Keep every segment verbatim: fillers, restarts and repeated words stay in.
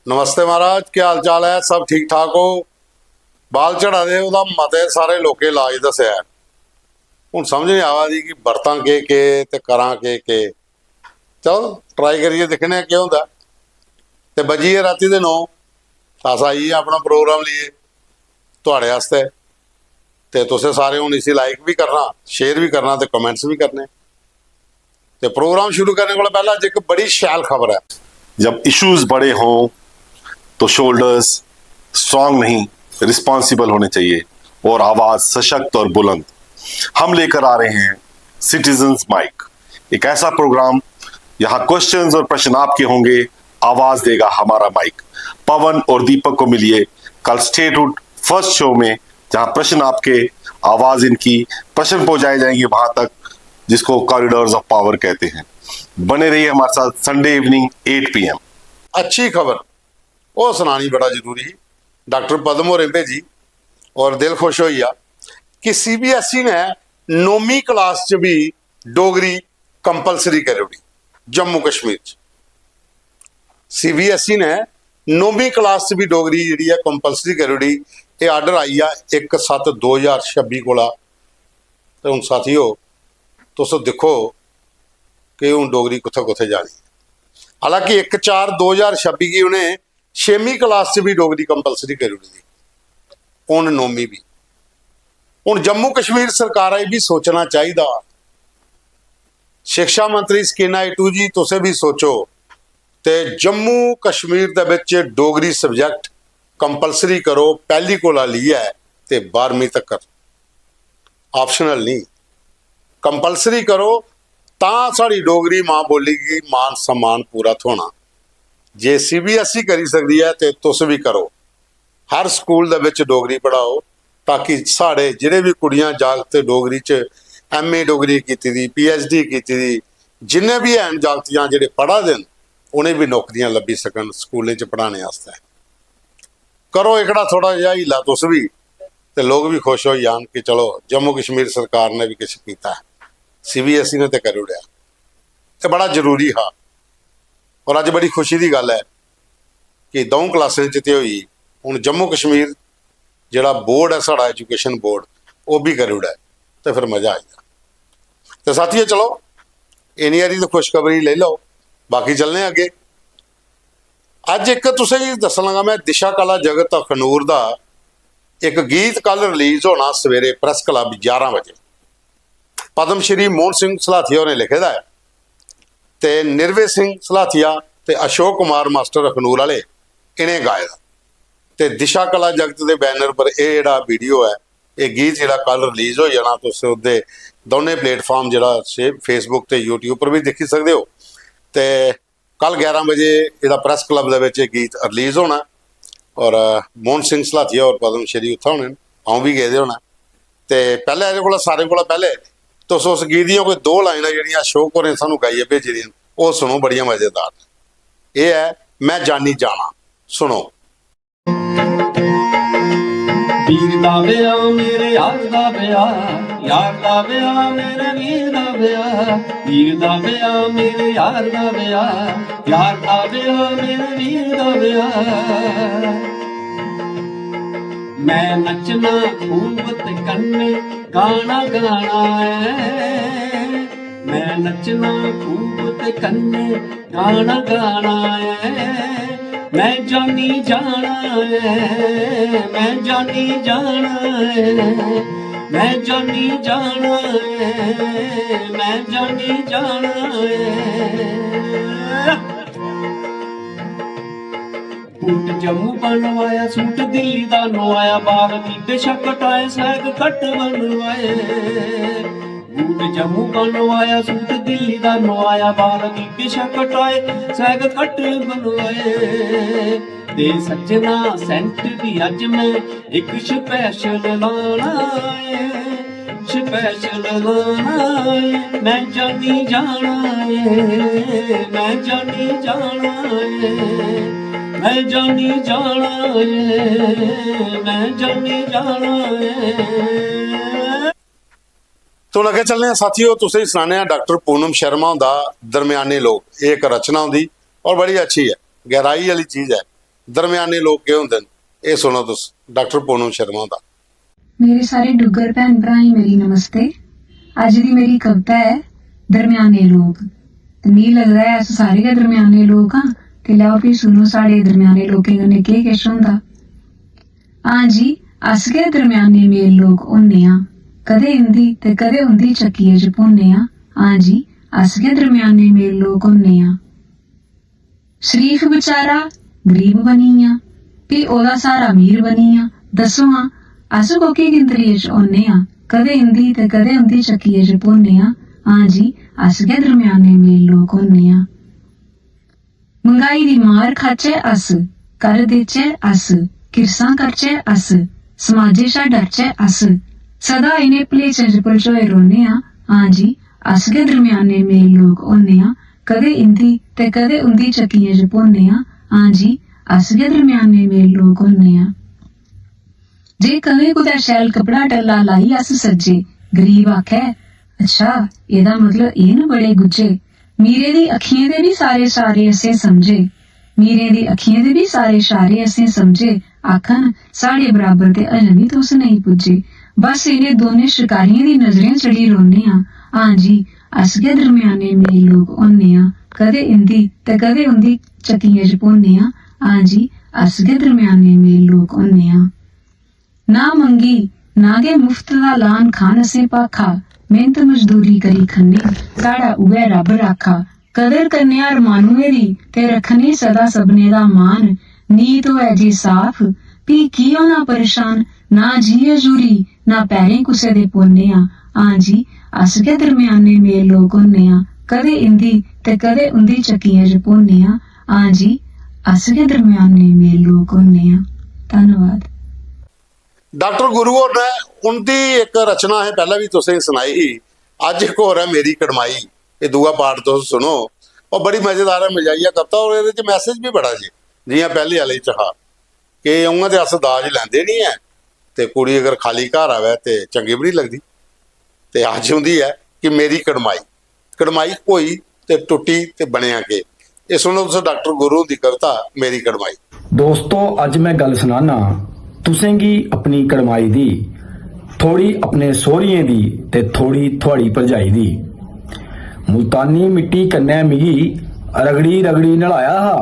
नमस्ते महाराज, केह् हाल चाल ऐ? सब ठीक ठाक ओ? बाल झड़ा दे, ओह्दा मते सारे लोकें इलाज दस्सेआ ऐ। हून समझ निं आवा दी कि बरतां केह् केह् ते करां केह् केह्। चलो, ट्राई करियै दिक्खने आं केह् होंदा। ते बज्जी गे रातीं दे नौ, अस आई गे अपना प्रोग्राम लेइयै थुआढ़े आस्तै। ते तुसें सारें हून इसी लाइक बी करना, शेयर बी करना ते कमेंट्स बी करने। ते प्रोग्राम शुरू करने कोला पैह्लें अज्ज इक बड़ी शैल खबर ऐ। जब इश्यूज बड़े हों तो शोल्डर्स स्ट्रांग नहीं, रिस्पॉन्सिबल होने चाहिए और आवाज सशक्त और बुलंद। हम लेकर आ रहे हैं सिटीजंस माइक, एक ऐसा प्रोग्राम, यहाँ क्वेश्चंस और प्रश्न आपके होंगे, आवाज देगा हमारा माइक। पवन और दीपक को मिलिए कल स्टेट रूट फर्स्ट शो में, जहाँ प्रश्न आपके, आवाज इनकी, प्रश्न पहुंचाए जाएंगे वहां तक जिसको कॉरिडोर्स ऑफ पावर कहते हैं। बने रहिए हमारे साथ Sunday evening eight P M। अच्छी खबर, ओह् सनानी बड़ा जरूरी ही। डाक्टर पद्म होरें भेजी और दिल खुश होई गेआ कि सीबीएसई ने नौमीं क्लास च बी डोगरी कंपलसरी करी ओड़ी जम्मू कश्मीर च। सीबीएसई ने नौमीं क्लास च बी डोगरी जेह्ड़ी ऐ कंपलसरी करी ओड़ी। एह् आर्डर आई गेआ इक सत्त दो ज्हार छब्बी कोला। ते हून साथियो, तुस दिक्खो कि हून डोगरी कुत्थै कुत्थै जानी ऐ। हालांकि इक चार दो ज्हार छब्बी गी उ'नें छेमीं क्लास च बी डोगरी कंपलसरी करी ओड़ी दी, हून नौमीं बी। हून जम्मू कश्मीर सरकारा गी बी सोचना चाहिदा। शिक्षा मंत्री सकीना इटू जी, तुसें बी सोचो ते जम्मू कश्मीर दे बिच डोगरी सब्जैक्ट कंपलसरी करो, पैह्ली कोला लेइयै ते बारहमीं तक्कर। ऑप्शनल नहीं, कंपलसरी करो, तां साढ़ी डोगरी मां बोली गी मान सम्मान पूरा थ्होना। जे सीबीएसई करी सकदी ऐ ते तुस बी करो। हर स्कूल दे बिच डोगरी पढ़ाओ, ताकि साढ़े जेह्ड़े बी कुड़ियां जागत डोगरी च एमए डोगरी कीती दी, पीएचडी कीती दी, जिन्ने बी हैन जागत जां जेह्ड़े पढ़ा दे न, उ'नें बी नौकरियां लब्भी सकन स्कूलें च पढ़ाने आस्तै। करो एह्कड़ा थोह्ड़ा जेहा हीला तुस बी, ते लोक बी खुश होई जान कि चलो, जम्मू कश्मीर सरकार ने बी किश कीता ऐ, सीबीएसई ने ते करी ओड़ेआ। ते बड़ा जरूरी हा। और अज्ज बड़ी खुशी दी गल्ल ऐ कि द'ऊं क्लासें च ते होई, हून जम्मू कश्मीर जेह्ड़ा बोर्ड ऐ साढ़ा, एजुकेशन बोर्ड, ओह् बी करी ओड़ै, ते फिर मजा आई जा। ते साथियो, चलो, इन्नी हारी ते खुशखबरी लेई लैओ, बाकी चलने आं अग्गें। अज्ज इक तुसेंगी दस्सन लगा मैं, दिशा कला जगत अखनूर दा इक गीत कल रिलीज होना सवेरे प्रैस क्लब ग्यारह बजे। पद्म श्री मोहन सिंह सलाथिया होरें लिखे दा ऐ ते निर्वे सिंह सलाथिया ते अशोक कुमार मास्टर अखनूर आह्ले इ'नें गाए दा। ते दिशा कला जगत दे बैनर पर एह् जेह्ड़ा वीडियो ऐ, एह् गीत जेह्ड़ा कल रिलीज होई जाना, तुस ओह्दे दौनें प्लेटफार्म जेह्ड़ा से-, Facebook ते YouTube पर बी दिक्खी सकदे ओ। ते कल ग्यारह बजे एह्दा प्रैस क्लब दे बिच एह् गीत रिलीज होना ऐ। और, अ, मोहन सिंह सलाथिया होर पद्म श्री उत्थै होने न, अ'ऊं बी गेदे होना। ते पैह्लें एह्दे कोला, सारें कोला पैह्लें तुस उस गीत दियां कोई दो लाइनां जेह्ड़ियां अशोक होरें सानूं गाइयै भेजी दियां न, ओह् सुनो, बड़ियां मजेदार न। एह् ऐ, "में जानी जाना", सुनो। वीर दा ब्याह, मेरे यार दा ब्याह, यार दा ब्याह, मेरे वीर दा ब्याह, वीर दा ब्याह, मेरे यार दा ब्याह, यार दा ब्याह, मेरे वीर दा ब्याह। मैं नचना खूब ते कन्ने गाना गाना ऐ, मैं नचना खूब ते कन्ने गाना गाना ऐ, मैं जानी जाना ऐ, मैं जानी जाना ऐ, मैं जानी जाना ऐ, मैं जानी जाना ऐ। बूट जम्मू बनवाया, सूट दिल्ली दा नवाया, बाल कीते शा कटाए, सैग कट बनवाए। बूट जम्मू बनवाया, सूट दिल्ली दा नवाया, बाल कीते शा कटाए, सैग कट बनवाए। ते सज्जना, सेंट भी अज मैं एक स्पेशल लाना ऐ, स्पेशल लाना ऐ। मैं जानी जाना ऐ, मैं जानी जाना ऐ, मैं जानी जाना ऐ, मैं जानी जाना ऐ। तो अग्गें चलने आं साथियो, तुसेंगी सनाने आं डाक्टर पूनम शर्मा हुंदा दरम्याने लोक, एह् इक रचना हुंदी और बड़ी अच्छी ऐ, गैहराई आह्ली चीज ऐ। दरम्याने लोक केह् होंदे न, एह् सुनो तुस डाक्टर पूनम शर्मा हुंदा। मेरे सारे डुग्गर भैन भ्राएं मेरी नमस्ते। अज्ज दी मेरी कविता ऐ दरम्याने लोक। ते मिगी लगदा ऐ अस सारे गै दरम्याने लोक आं। ते लैओ फ्ही सुनो साढ़े दरम्याने लोकें कन्नै केह् किश होंदा। हां जी, अस गै दरम्याने मेल लोक होन्ने आं। कदें इंदी ते कदें उंदी चक्कियै च पौन्ने आं। हां जी, अस गै दरम्याने मेल लोक होन्ने आं। शरीफ बेचारा गरीब बनी गेआ, फ्ही ओह्दा स्हारा मीर बनी गेआ। दस्सो हां, अस कोह्की गिनतरियै च औन्ने आं? कदें इंदी ते कदें उंदी चक्कियै च पौन्ने आं। हां जी, अस गै दरम्याने मेल लोक होन्ने आं। मंगाई दी मार खाचै अस, कर देचै अस, किरसां करचै अस, समाजै शा डरचै अस। सदा इ'नें भलेचें च भलचोए रौह्ने आं। हां जी, अस गै दरम्याने मेल लोक होन्ने आं। कदें इंदी ते कदें उंदी चक्कियें च पौन्ने आं। हां जी, अस गै दरम्याने मेल लोक होन्ने आं। जे कदें कुतै शैल कपड़ा टल्ला लाई अस सज्जे, गरीब आखै, "अच्छा, एह्दा मतलब एह् न बड़े गुज्जे।" मीरे दी अक्खियें दे बी सारे शारे असें समझे, मीरे दी अक्खियें दे बी सारे शारे असें समझे। आखन, "साढ़े बराबर ते अजें बी तुस नेईं पुज्जे।" बस इ'नें दौनें शकारियें दी नजरें चढ़ी रौह्ने आं। हां जी, अस गै दरम्याने मेल लोक होन्ने आं। कदें इंदी ते कदें उंदी चक्कियें च पौन्ने आं। हां जी, अस गै दरम्याने मेल लोक होन्ने आं। ना मंगी, ना गै मुफ्त दा लान खान असें भाखा। मेह्नत मजदूरी करी खन्ने, साढ़ा उ'ऐ रब्ब राखा। कदर करने हर माह्नुए दी ते रक्खने सदा सभनें दा मान। नीत होऐ जे साफ, फ्ही की होना परेशान? ना जी हजूरी, ना पैरें कुसै दे पौन्ने आं। हां जी, अस गै दरम्याने मेल लोक होन्ने आं। कदें इंदी ते कदें उंदी चक्कियें च पौन्ने आं। हां जी, अस गै दरम्याने मेल लोक होन्ने आं। धन्नवाद। डाक्टर गुरु होर ने उंदी इक रचना असें पैह्लें बी तुसेंगी सनाई ही, अज्ज इक होर ऐ मेरी कड़माई, एह् दूआ पार्ट तुस सुनो। ओह् बड़ी मजेदार ऐ, मजाइया कविता, और एह्दे च मैसेज बी बड़ा जे, जियां पैह्ले आह्ले च हा कि उ'आं ते अस दाज लैंदे निं ऐ, ते कुड़ी अगर खाली घर आवै ते चंगी बी निं लगदी। ते अज्ज उंदी ऐ कि मेरी कड़माई, कड़माई होई ते टुट्टी ते बनेआ केह्? एह् सुनो तुस डाक्टर गुरु हुंदी कविता मेरी कड़माई। दोस्तो, अज्ज में गल्ल सनाना तुसेंगी अपनी कड़माई दी, थोड़ी अपने सौह्रियें दी ते थोड़ी थुआड़ी भरजाई दी। मुल्तानी मिट्टी कन्नै मिगी रगड़ी रगड़ी नलाया हा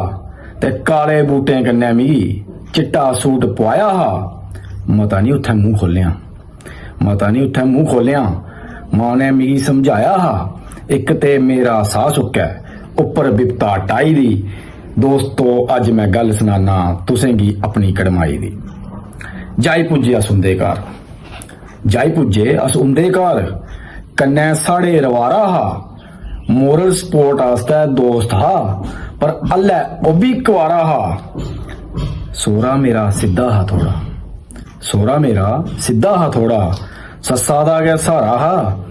ते काले बूटें कन्नै मिगी चिट्टा सूट पुआया हा। मता निं उत्थै मूंह खोह्लेआं। मता निं उत्थै मूंह खोह्लेआं। मां ने मिगी समझाया हा, इक ते मेरा साह् सुक्कै, उप्पर बिपता टाई दी। दोस्तो, अज्ज में गल्ल सनाना तुसेंगी अपनी कड़माई दी। जाई पुज्जे अस उं'दे घर। जाई पुज्जे अस उं'दे घर। कन्नै साढ़े रवारा हा। मोरल सपोर्ट आस्तै दोस्त हा, पर हल्लै ओह् बी कुआरा हा। सौह्रा मेरा सिद्धा हा थोह्ड़ा। सौह्रा मेरा सिद्धा हा थोह्ड़ा, सस्सा दा गै स्हारा हा।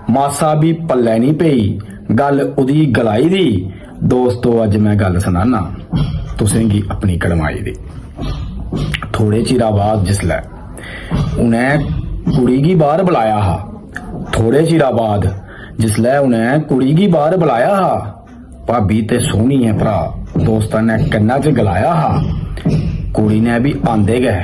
मासा बी पल्लै निं पेई गल्ल ओह्दी गलाई दी। दोस्तो, अज्ज में गल्ल सनाना तुसेंगी अपनी कड़माई दी। थोह्ड़े चिरा बाद जिसलै उ'नें कुड़ी गी बाह्र बलाया हा, थोह्ड़े चिरा बाद जिसलै उ'नें कुड़ी गी बाह्र बलाया हा, भाबी ते सोह्नी ऐ भ्रा, दोस्ता ने कन्ना च गलाया हा। कुड़ी ने बी आंदे गै,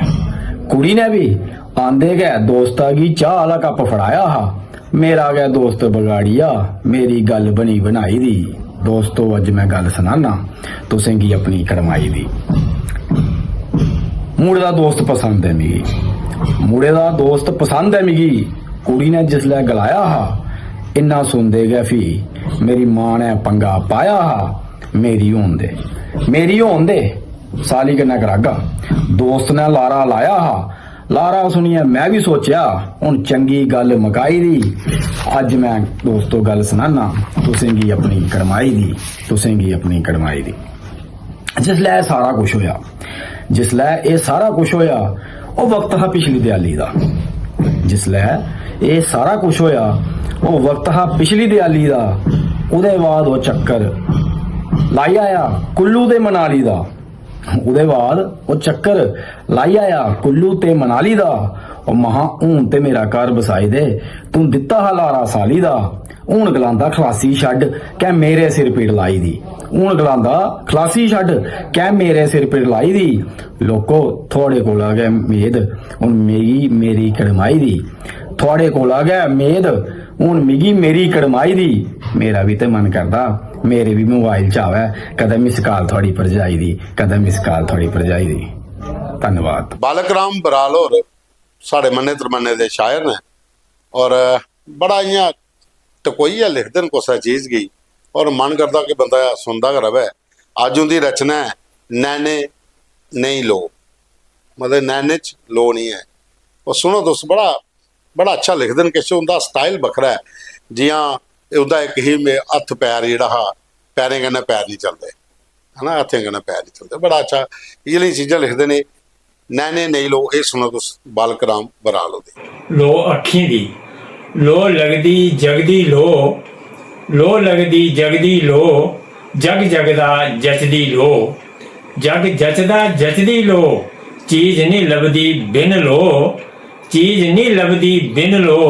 कुड़ी ने बी आंदे गै दोस्ता गी चाह् आह्ला कप्प फड़ाया हा। मेरा गै दोस्त बगाड़िया मेरी गल्ल बनी बनाई दी। दोस्तो, अज्ज में गल्ल सनाना तुसेंगी अपनी कड़माई दी। मुड़े दा दोस्त पसंद ऐ मिगी, मुड़े दा दोस्त पसंद ऐ मिगी। कुड़ी ने जिसलै गलाया हा, इन्ना सुनदे गै फ्ही मेरी मां ने पंगा पाया हा। मेरी होन दे, मेरी होन दे, साली कन्नै करागा। दोस्त ने लारा लाया हा। लारा सुनियै में बी सोचेआ, हून चंगी गल्ल मकाई दी। अज्ज में दोस्तो गल्ल सनाना तुसेंगी अपनी कड़माई दी, तुसेंगी अपनी कड़माई दी। जिसलै एह् सारा कुछ होआ, जिसलै एह् सारा कुछ होआ, ओह् वक्त हा पिछली देआली दा। जिसलै एह् सारा कुछ होआ, ओह् वक्त हा पिछली देआली दा। ओह्दे बाद ओह् चक्कर लाई आया कुल्लू ते मनाली दा। ओह्दे बाद ओह् चक्कर लाई आया कुल्लू ते मनाली दा। ओह् महां, हून ते मेरा घर बसाई दे, तूं दित्ता हा लारा साली दा। हून गलांदा खलासी छड्ड, कै मेरे सिर पीड़ लाई दी। हून गलांदा खलासी छड्ड, कै मेरे सिर पीड़ लाई दी। लोको, थुआड़े कोला गै मेद, हून मिगी मेरी कड़माई दी। थुआड़े कोला गै मेद, हून मिगी मेरी कड़माई दी। मेरा बी ते मन करदा, मेरे बी मोबाइल च आवै कदें मिस काल थुआड़ी भरजाई दी, कदें मिस काल थुआड़ी भरजाई दी। धन्नवाद। बालक राम बराल होर साढ़े मन्ने तरमन्ने दे शायर न और बड़ा इ'यां टकोइयै लिखदे न कुसै चीज गी, और मन करदा कि बंदा सुनदा गै रवै। अज्ज उं'दी रचना ऐ नैने नेईं लो, मतलब नैने च लो निं ऐ। और सुनो तुस, बड़ा, बड़ा अच्छा लिखदे न। किश उं'दा स्टाइल बक्खरा ऐ। जि'यां उं'दा इक ही मे-, हत्थ पैर जेह्ड़ा हा, पैरें कन्नै पैर निं चलदे, है ना, हत्थें कन्नै पैर निं चलदे। बड़ा अच्छा, इ'यै नेही चीजां लिखदे न। नैने नेईं लो, एह् सुनो तुस, बालक राम बराल होंदे। लो अक्खीं दी, लो लगदी जगदी लो, लो लगदी जगदी लो, जग जगदा जचदी लो, जग जचदा जचदी लो, चीज निं लभदी बिन लो, चीज निं लभदी बिन लो,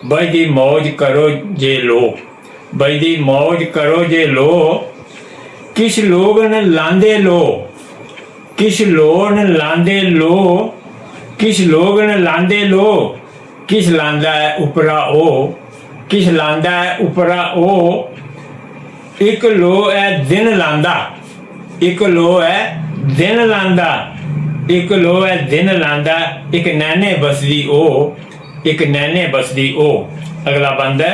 बजदी मौज करो जे लो, बजदी मौज करो जे लो। किश लोग न लांदे लो, किश लोग न लांदे लो, किश लोग न लांदे लो, किश लांदा ऐ उप्परा ओह्, किश लांदा ऐ उप्परा ओह्। इक लो ऐ दिन लांदा, इक लो ऐ दिन लांदा, इक लो ऐ दिन लांदा, इक नैने बसदी ओह्, इक नैने बसदी ओह्। अगला बंद ऐ,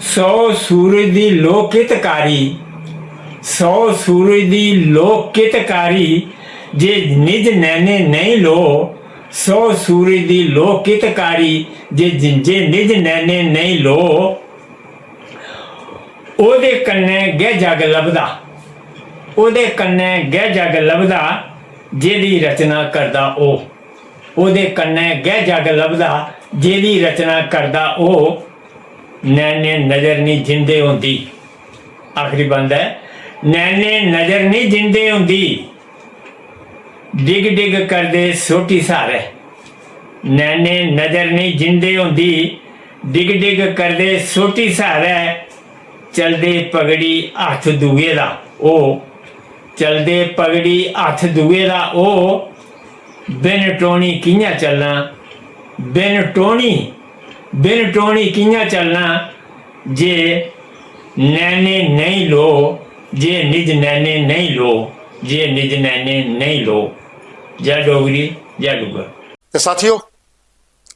सौ सूरज दी लो कित कारी, सौ सूरज दी लो कित कारी, जे निज नैने नेईं लो, सौ सूरज दी लो कित कारी, जे, जे निज नैने नेईं लो। ओह्दे कन्नै गै जग लभदा, ओह्दे कन्नै गै जग लभदा, जेह्दी रचना करदा ओह्। ओह्दे कन्नै गै जग लभदा, जेह्दी रचना करदा ओह्। नैने नजर निं जिंदे होंदी, आखरी बंद ऐ, नैने नजर निं जिंदे होंदी, डिग डिग करदे सोटी स्हारै। नैने नजर निं जिंदे होंदी, डिग डिग करदे सोटी स्हारै। चलदे पगड़ी हत्थ दुए दा ओह्, चलदे पगड़ी हत्थ दुए दा ओह्। बिन टोनी कि'यां चलना, बिन टोनी, बिन टोनी कि'यां चलना, जे नैने नेईं लो, जे निज नैने नेईं लो, जे निज नैने नेईं लो। जय डोगरी, जय डुग्गर। ते साथियो,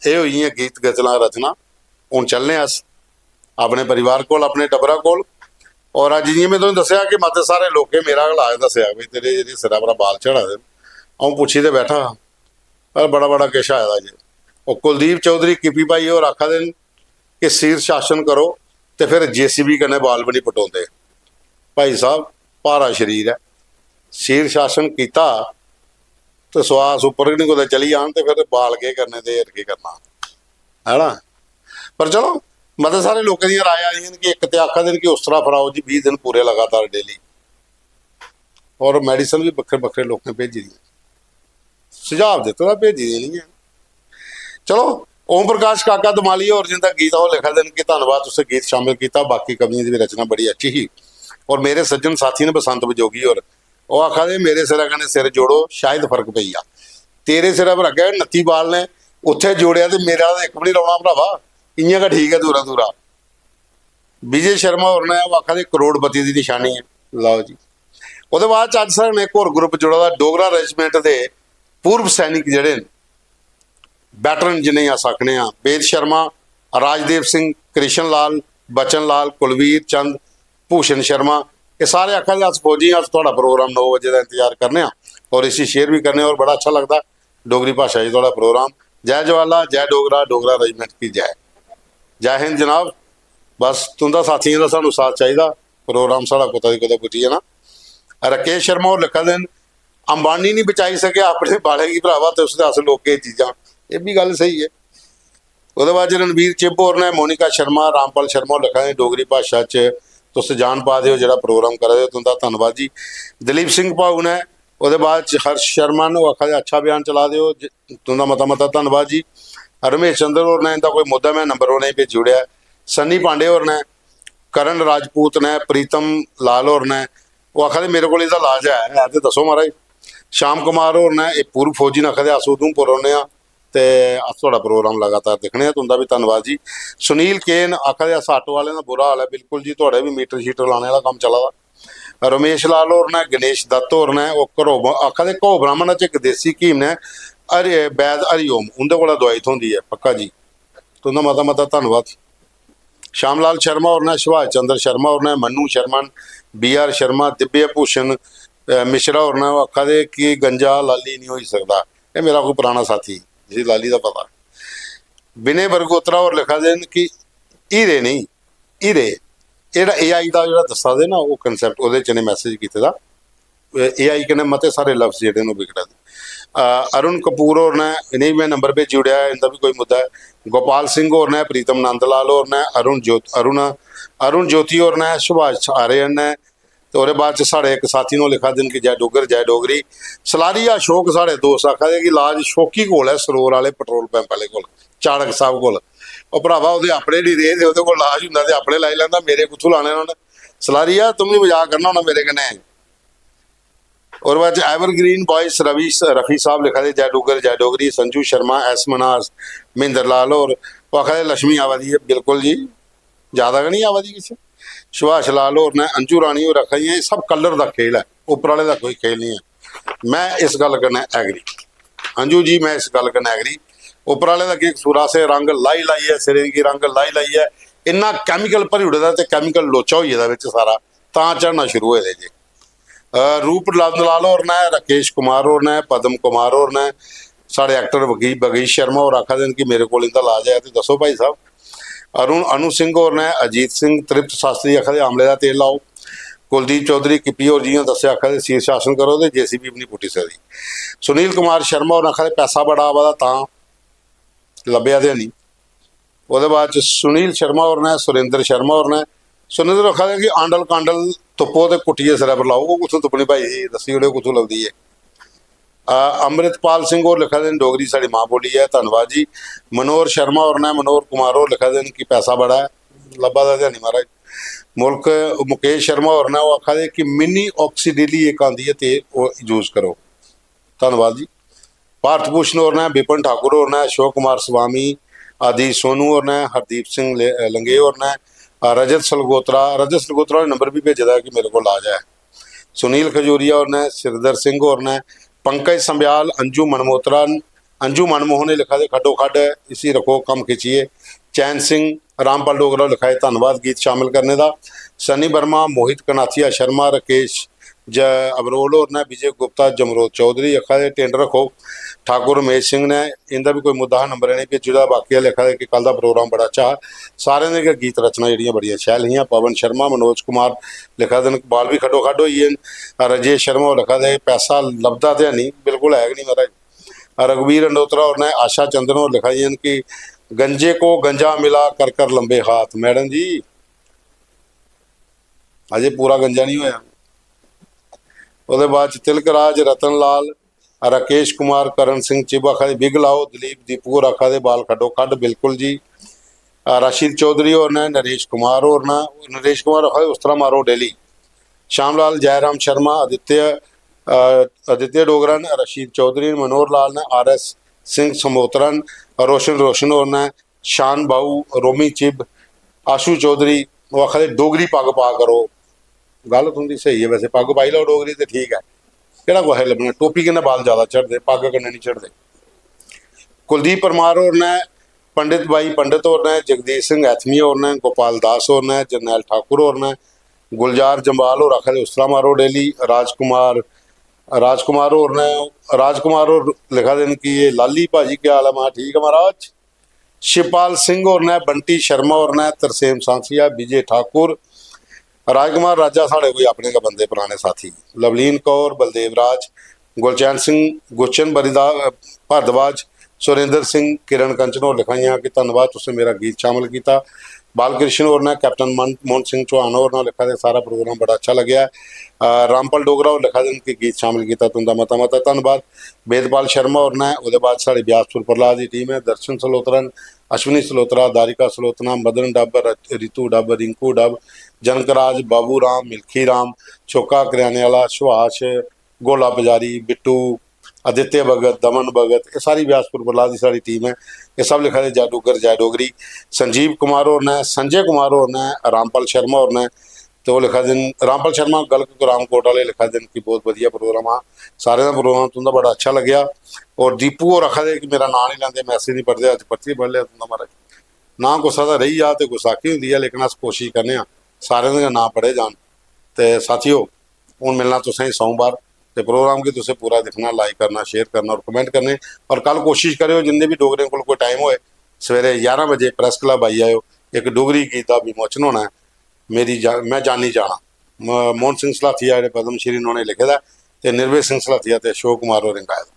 एह् होई गेइयां गीत गजलां रचना। हून चलने अस अपने परिवार कोल, अपने टब्बरा कोल। और अज्ज जि'यां में तुसेंगी दस्सेआ कि मते सारे लोकें मेरा गै लाज दस्सेआ, भाई तेरे जेह्ड़े सिरै परा बाल झड़ा दे न। अ'ऊं पुच्छी ते बैठा हा, पर बड़ा बड़ा किश आए दा जे। ओह् कुलदीप चौधरी किपी भाई होर आखा दे न कि शीर्ष शासन करो ते फिर जेसीबी कन्नै बाल बी निं पटोंदे। भाई साहब, भारा शरीर ऐ, शीर्ष शासन कीता ते सुआस उप्पर गै निं कुतै चली जान ते फिर बाल केह् करने ते हेर केह् करना, है ना? पर चलो, मते सारे लोकें दियां राय आई दियां न कि इक ते आखा दे न कि उस्तरा फराओ जी बीह् दिन पूरे लगातार डेली, और मेडिसिन बी बक्खरे बक्खरे लोकें भेजी दियां, सुझाव दित्ते दा, भेजी दियां निं ऐ। चलो, ओम प्रकाश काका दमाली होर जिंदा गीत ओह् लिखा दे न कि धन्नवाद तुसें गीत शामिल कीता, बाकी कवियें दी बी रचना बड़ी अच्छी ही। और मेरे सज्जन साथी न बसंत बजोगी होर, ओह् आखा दे मेरे सिरै कन्नै सिर जोड़ो, शायद फर्क पेई जा। तेरे सिरै पर अग्गें नत्ती बाल ने, उत्थै जोड़ेआ ते मेरा ते इक बी निं रौह्ना भरावा, इ'यां गै ठीक ऐ दूरा दूरा। विजय शर्मा होर ने ओह् आखा दे करोड़पति दी निशानी ऐ। लैओ जी। ओह्दे बाद च अज्ज साढ़े कन्नै इक होर ग्रुप जुड़े दा, डोगरा रेजिमेंट दे पूर्व सैनिक जेह्ड़े न, वैटरन जि'नेंगी अस आखने आं, वेद शर्मा, राजदेव सिंह, कृष्ण लाल, बचन लाल, कुलवीर चंद, भूषण शर्मा, एह् सारे आखा दे अस फौजी आं, अस थुआढ़ा प्रोग्राम नौ बजे दा इंतजार करने आं और इसी शेयर बी करने आं और बड़ा अच्छा लगदा डोगरी भाशा च थुआढ़ा प्रोग्राम। जय ज्वाला, जय डोगरा, डोगरा रेजिमेंट की जय। जय हिंद जनाब। बस तुं'दा साथियें दा सानूं साथ चाहिदा, प्रोग्राम साढ़ा कुतै दी कुतै पुज्जी जाना। राकेश शर्मा होर लिखा दे न, अंबानी निं बचाई सकेआ अपने बालें गी भरावा, ते उसदे अस लोकें चीजां। एह् बी गल्ल स्हेई ऐ। ओह्दे बाद च रणवीर चिब होर ने, मोनिका शर्मा, रामपाल शर्मा होर लिखा दे, डोगरी भाशा च तुस जान पा दे ओ, जेह्ड़ा प्रोग्राम करा दे ओ, तुं'दा धन्नवाद जी। दलीप सिंह भाऊ ने ओह्दे बाद च हर्ष शर्मा न, ओह् आखा दे, "अच्छा अभियान चला दे ओ, ज-, तुं'दा मता मता धन्नवाद जी।" रमेश चंद्र होर ने, "इं'दा कोई मुद्दा, में नंबर उ'नेंगी भेजी ओड़ेआ।" सन्नी पांडे होर ने, करण राजपूत ने, प्रीतम लाल होर ने, ओह् आखा दे, "मेरे कोल एह्दा इलाज है, है ते दस्सो महाराज।" श्याम कुमार होर ने, एह् पूर्व फौजी ने, आखा दे, "अस उधमपुर रौह्ने आं ते अस थुआढ़ा प्रोग्राम लगातार दिक्खने आं, तुं'दा बी धन्नवाद जी।" सुनील के न आखा दे, "अस आटो आह्लें दा बुरा हाल ऐ।" बिल्कुल जी, थुआढ़े बी मीटर शीटर लाने आह्ला कम्म चला दा। रमेश लाल होर ने, गणेश दत्त होर ने, ओह् घरो ब-, आखा दे, "घो ब्राह्मणा च इक देसी हकीम ने, हरि, वैद हरिओम, उं'दे कोला दोआई थ्होंदी ऐ।" पक्का जी, तुं'दा मता मता धन्नवाद। श्यामलाल शर्मा होर ने, सुभाष चंद्र शर्मा होर ने, मन्नू शर्मा न, बी आर शर्मा, दिव्य भूषण, अ, मिश्रा होर ने, ओह् आखा दे कि गंजा लाली निं होई सकदा। एह् मेरा कोई पराना साथी, जिसी लाली दा पता। विनय बरगोत्रा होर लिखा दे न कि हीरे नेईं, हीरे, एह् जेह्ड़ा ए आई दा जेह्ड़ा दस्सा दे ना, ओह् concept, ओह्दे च इ'नें message कीते दा। ए आई कन्नै मते सारे लफ्ज जेह्ड़े न, ओह् बिगड़ा दे। अ, अरुण कपूर होर ने, इ'नेंगी में नंबर भेजी ओड़ेआ, इं'दा बी कोई मुद्दा ऐ। गोपाल सिंह होर ने, प्रीतम नंदलाल होर ने, अरुण ज्योत-, अरुण, अरुण ज्योति होर ने, सुभाष आर्यन ने, ते ओह्दे बाद च साढ़े इक साथी ने लिखा दे न कि "जय डुग्गर, जय डोगरी।" सलारिया अशोक, साढ़े दोस्त, आखा दे कि "लाज शौकी कोल ऐ, सरोर आह्ले पेट्रोल पंप आह्ले कोल, चाड़क साहब कोल।" ओह् भरावा, ओह्दे अपने निं रेह् ते ओह्दे कोल लाज होंदा ते अपने लाई लैंदा, मेरे कुत्थूं लाने न उ'न्न? सलारिया, तुम भी मजाक करना होना मेरे कन्नै। और बाद च Evergreen Boys रवि, रफी साहब लिखा दे, "जय डुग्गर, जय डोगरी।" संजू शर्मा, एस मनास, महेंद्र लाल होर, ओह् आखा दे, "लक्ष्मी आवा दी ऐ।" बिल्कुल जी, ज्यादा गै निं आवा दी किश। सुभाष लाल होर ने, अंजू रानी होर आखा दियां, "एह् सब colour दा खेल ऐ, उप्पर आह्ले दा कोई खेल निं ऐ।" में इस गल्ल कन्नै agree, अंजू जी, में इस गल्ल कन्नै agree। उप्पर आह्ले दा केह् कसूर, असें रंग लाई लाइयै, सिरै गी रंग लाई लाइयै इन्ना chemical भरी ओड़े दा ते chemical लोचा होई गेदा बिच सारा, तां झड़ना शुरू होए दे जे। अ, रूप नंदलाल होर ने, राकेश कुमार होर ने, पद्म कुमार होर ने, साढ़े actor बगी-, बगीश शर्मा होर आखा दे न कि "मेरे कोल इं'दा इलाज ऐ ते दस्सो भाई साहब।" अरुण, अनु सिंह होर ने, अजीत सिंह, तृप्त शास्त्री आखा दे "आमले दा तेल लाओ।" कुलदीप चौधरी किप्पी होर जि'यां दस्सेआ आखा दे "शीर्षासन करो ते जे सी बी बी निं पुट्टी सकदी।" सुनील कुमार शर्मा होर आखा दे "पैसा बड़ा आवा दा तां लब्भेआ ते हैनी।" ओह्दे बाद च सुनील शर्मा होर ने, सुरेंद्र शर्मा होर ने, सुरेंद्र आखा दे कि "आंडल कांडल तुप्पो ते कुट्टियै सिरै पर लाओ।" ओह् कुत्थूं तुप्पनी भाई, दस्सी ओड़ेओ कुत्थूं लभदी ऐ। अ, अमृतपाल सिंह होर लिखा दे न, "डोगरी साढ़ी मां बोली ऐ।" धन्नवाद जी। मनोहर शर्मा होर ने, मनोहर कुमार होर लिखा दे न कि "पैसा बड़ा ऐ, लब्भा दा ते हैनी महाराज।" मुल्क मुकेश शर्मा होर ने, ओह् आखा दे कि "मिनी ऑक्सीडिली इक आंदी ऐ ते ओह् use करो।" धन्नवाद जी। भारत भूषण होर ने, विपिन ठाकुर होर ने, अशोक कुमार स्वामी, आदि सोनू होर ने, हरदीप सिंह ले-, लंगेह होर ने, रजत सलगोत्रा, रजत सलगोत्रा होरें नंबर बी भेजे दा कि "मेरे कोल इलाज ऐ।" सुनील खजूरिया होर ने, सिरधर सिंह होर ने, पंकज संब्याल, अंजू मनमोत्रा, अंजू मनमोहन लिखा दे "खड्डो खड्ड, इसी रक्खो कम्म खिच्चियै।" चैन सिंह, रामपाल डोगरा होर लिखा दे "धन्नवाद गीत शामिल करने दा।" सनी वर्मा, मोहित कनाथिया शर्मा, राकेश ज-, अबरोल होर ने, विजय गुप्ता, जमरोद चौधरी आखा दे "टेंडर रक्खो।" ठाकुर रमेश सिंह ने, इं'दा बी कोई मुद्दा हा, नंबर इ'नें भेजी ओड़े दा, बाकी आह्ले आखा दे कि "कल दा प्रोग्राम बड़ा अच्छा हा, सारें दे गै गीत रचना जेह्ड़ियां बड़ियां शैल हियां।" पवन शर्मा, मनोज कुमार लिखा दे न, "बाल बी खड्डो खड्ड होई गे न।" राजेश शर्मा होर लिखा दे, "पैसा लभदा ते है नहीं, बिल्कुल है गै नहीं महाराज।" रघुवीर अंडोत्रा होर ने, आशा चंदन होर लिखा दियां न कि "गंजे को गंजा मिला, कर कर लंबे हाथ।" मैडम जी, अजें पूरा गंजा नहीं होया। ओह्दे बाद च तिलक राज, रतन लाल, राकेश कुमार, करण सिंह चिब आखा दे "बिग लाओ।" दिलीप दीपू होर आखा दे "बाल खड्डो खड्ड।" बिल्कुल जी। अ, राशिद चौधरी होर ने, नरेश कुमार होर ने, नरेश कुमार आखा दे "उस तरह मारो डेली।" श्यामलाल, जयराम शर्मा, आदित्य, अ, आदित्य डोगरा न, रशीद चौधरी न, मनोहर लाल न, आर एस सिंह समोत्रा न, रोशन रोशन होर न, शान बाऊ, रोमी चिब, आशू चौधरी, ओह् आखा दे "डोगरी पग्ग पा करो।" गल्ल तुं'दी स्हेई ऐ, वैसे पग्ग पाई लैओ डोगरी ते ठीक ऐ, केह्ड़ा कुसै गी लब्भना, टोपी कन्नै बाल जैदा झड़दे, पग्ग कन्नै निं झड़दे। कुलदीप परमार होर न, पंडित बाई पंडित होर न, जगदीश सिंह ऐथमी होर न, गोपाल दास होर न, जरनैल ठाकुर होर न, गुलजार जम्वाल होर आखा दे "उस तरह मारो डेली।" राजकुमार, राजकुमार होर न, राजकुमार होर लिखा दे न कि "एह् लाली भाजी, केह् हाल ऐ?" महा ठीक ऐ महाराज। शिवपाल सिंह होर न, बंटी शर्मा होर न, तरसेम सांसिया, विजय ठाकुर, राजकुमार राजा, साढ़े कोई अपने गै बंदे, पराने साथी, लवलीन कौर, बलदेव राज, गुलचैन सिंह, गुलचन बरिदा-, भारद्वाज, सुरेंद्र सिंह, किरण कंचन होर लिखा दियां कि धन्नवाद, तुसें मेरा गीत शामिल कीता। बालकृष्ण होर ने, कैप्टन मन-, मोहन सिंह चौहान होर ने लिखा दे, सारा प्रोग्राम बड़ा अच्छा लग्गेआ। अ, रामपाल डोगरा होर लिखा दे न कि गीत शामिल कीता, तुं'दा मता मता धन्नवाद। वेदपाल शर्मा होर ने, ओह्दे बाद साढ़ी ब्यासपुर प्रहलाद दी टीम ऐ, दर्शन सलोत्रा न, अश्विनी सलोत्रा, दारिका सलोत्रा, मदन डब, र-, रितु डब, रिंकू डब, जनकराज, बाबू राम, मिल्खी राम, चौका करियाने आह्ला, सुभाष, गोला बजारी, बिट्टू, आदित्य भगत, दमन भगत, एह् सारी ब्यासपुर प्रहलाद दी साढ़ी टीम ऐ। एह् सब लिखा दे, "जय डुग्गर, जय डोगरी।" संजीव कुमार होर ने, संजय कुमार होर ने, रामपाल शर्मा होर ने, ते ओह् लिखा दे न, रामपाल शर्मा गलक रामकोट आह्ले लिखा दे न कि बहुत बधिया प्रोग्राम हा, सारें दा प्रोग्राम तुं'दा बड़ा अच्छा लग्गेआ। और दीपू होर आखा दे कि मेरा नांऽ निं लैंदे, मैसेज निं पढ़दे, अज्ज परतियै पढ़ लेआ तुं'दा महाराज। नांऽ कुसै दा रेही जा ते गुस्ताखी होंदी ऐ, लेकिन अस कोशिश करने आं सारें दे गै नांऽ पढ़े जान। ते साथियो, हून मिलना तुसें गी सोमवार, ते प्रोग्राम गी तुसें पूरा दिक्खना, लाइक करना, शेयर करना और कमेंट करने। और कल कोशिश करेओ, जिन्ने बी डोगरें कोल कोई टाइम होए, सवेरे ञारां बजे प्रैस क्लब आई जाएओ, इक डोगरी गीत दा विमोचन होना ऐ, मेरी जा-, मैं जानी जाना। म-, मोहन सिंह सलाथिया जेह्ड़े पद्म श्री, उ'नें लिखे दा ऐ, ते निर्भय सिंह सलाथिया ते अशोक कुमार होरें गाए दा।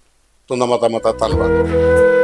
तुं'दा मता मता धन्नवाद।